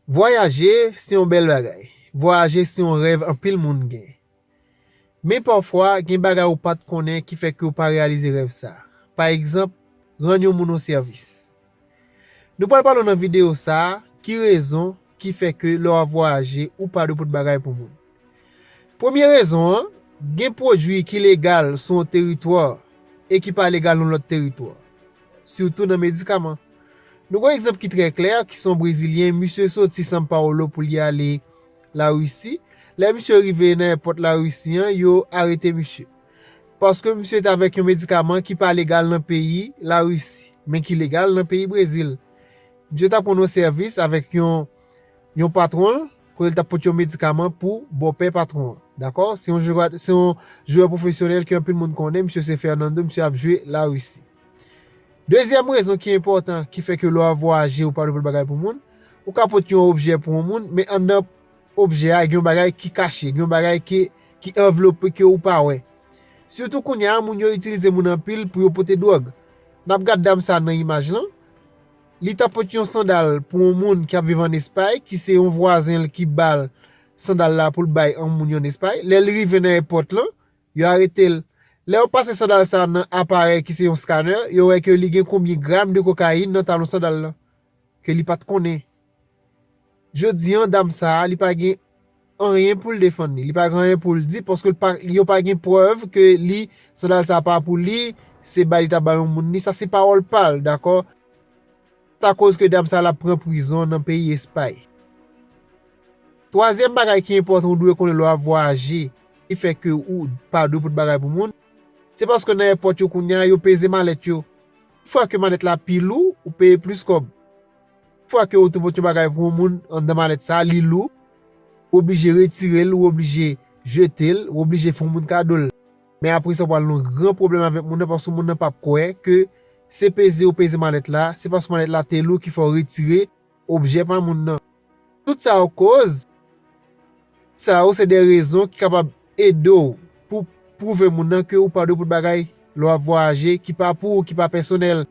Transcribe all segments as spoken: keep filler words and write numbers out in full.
Vwayaje se yon bèl bagay. Vwayaje se yon rèv anpil moun gen. Men pafwa, gen bagay ou pa t konnen ki fè ke w pa reyalize rèv sa. Pa egzanp, rann yon moun yon sèvis. Nou pral pale w nan videyo sa a, ki rezon ki fè ke lè w ap vwayaje, ou pa dwe pote bagay pou moun. Premye rezon an, gen pwodui ki legal sou yon teritwa e ki pa legal nan lòt teritwa, sitou nan medikaman. Nou gen yon egzanp ki trè klè, ki se yon Brezilyen, misye soti São Paulo pou li ale Larisi. Lè misye rive nan èpòt Larisi an, yo arete misye. Paske misye te avèk yon medikaman ki pa legal nan peyi Larisi, men ki legal nan peyi Brezil. Misye t ap rann yon sèvis avèk yon, yon patwon l, kote l t ap pote yon medikaman pou bòpè patwon an. Dakò? Se yon jwè, se yon jwè pwofesyonèl ke anpil moun konnen, misye se Fernando, misye ap jwe Larisi. Dezyèm rezon ki enpòtan ki fè ke lè w ap vwayaje ou pa dwe pote bagay pou moun, ou ka pote yon objè pou yon moun, men anndan objè a gen yon bagay ki kache, gen yon bagay ki, ki anvlope ke ou pa wè. Sitou kounye a, moun yo itilize moun anpil pou yo pote dwòg. N ap gad dam sa nan imaj lan. Li t ap pote yon sandal pou yon moun ki ap viv ann Espay, ki se yon vwazen l ki ba l sandal la pou l bay yon moun yo ann Espay. Lè l rive nan èpòt lan, yo arete l. Lè yo pase sandal sa nan aparèy ki se yon scanner, yo wè ke li gen konbyen gram de kokayin nan talon sandal lan, ke li pa t konnen. Jodi an, dam sa a, li pa gen anyen pou l defann li. Li pa gen anyen pou l di, paske l pa, yo pa gen prèv ke li, sandal sa a pa pou li, se bay li ta bay yon moun li. Sa se pawòl pa l, dakò? Sa koz ke dam sa a, l ap pran prizon nan peyi Espay. Twazyèm bagay ki enpòtan ou dwe konnen lè w ap vwayaje, ki fè ke ou pa dwe pote bagay pou moun, se paske nan èpòt yo kounye a, yo peze malèt yo. Fwa ke malèt la pi lou, ou peye plis kòb. Fwa ke ou te pote yon bagay pou yon moun anndan malèt sa, li lou, ou oblije retire l, ou oblije jete l, ou oblije fè yon moun kado l. Men apre sa, ou pral nan yon gran pwoblèm avèk moun nan, paske moun nan p ap kwè ke se peze ou peze malèt la, se paske malèt la te lou ki fè w retire objè pa moun nan. Tout sa yo koz, sa yo se de rezon ki kapab ede w pou pwouve moun nan ke ou pa dwe pote bagay lè w ap vwayaje ki pa pou ou, ki pa pèsonèl,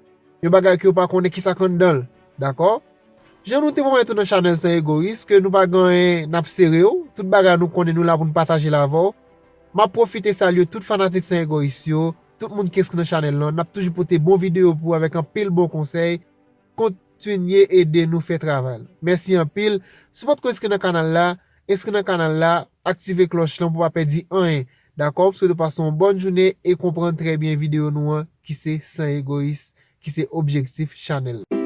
yon bagay ke w pa konnen kisa k anndan l, dakò? Jan nou te pwomèt ou nan chanèl San Egoyis ke nou pa gen anyen n ap sere w, tout bagay nou konnen nou la pou n pataje l avè w. M ap pwofite salye tout fanatik San Egoyis yo, tout moun ki enskri nan chanèl lan, n ap toujou pote bon videyo pou ou avèk anpil bon konsèy. Kontinye ede nou fè travay la. Mèsi anpil. Si w potko enskri nan kanal la, enskri nan kanal la, aktive klòch lan pou w pa pèdi anyen. Dakò? M swete w pase yon bòn jounen e konprann trè byen videyo nou an ki se San Egoyis, ki se objektif chanèl la.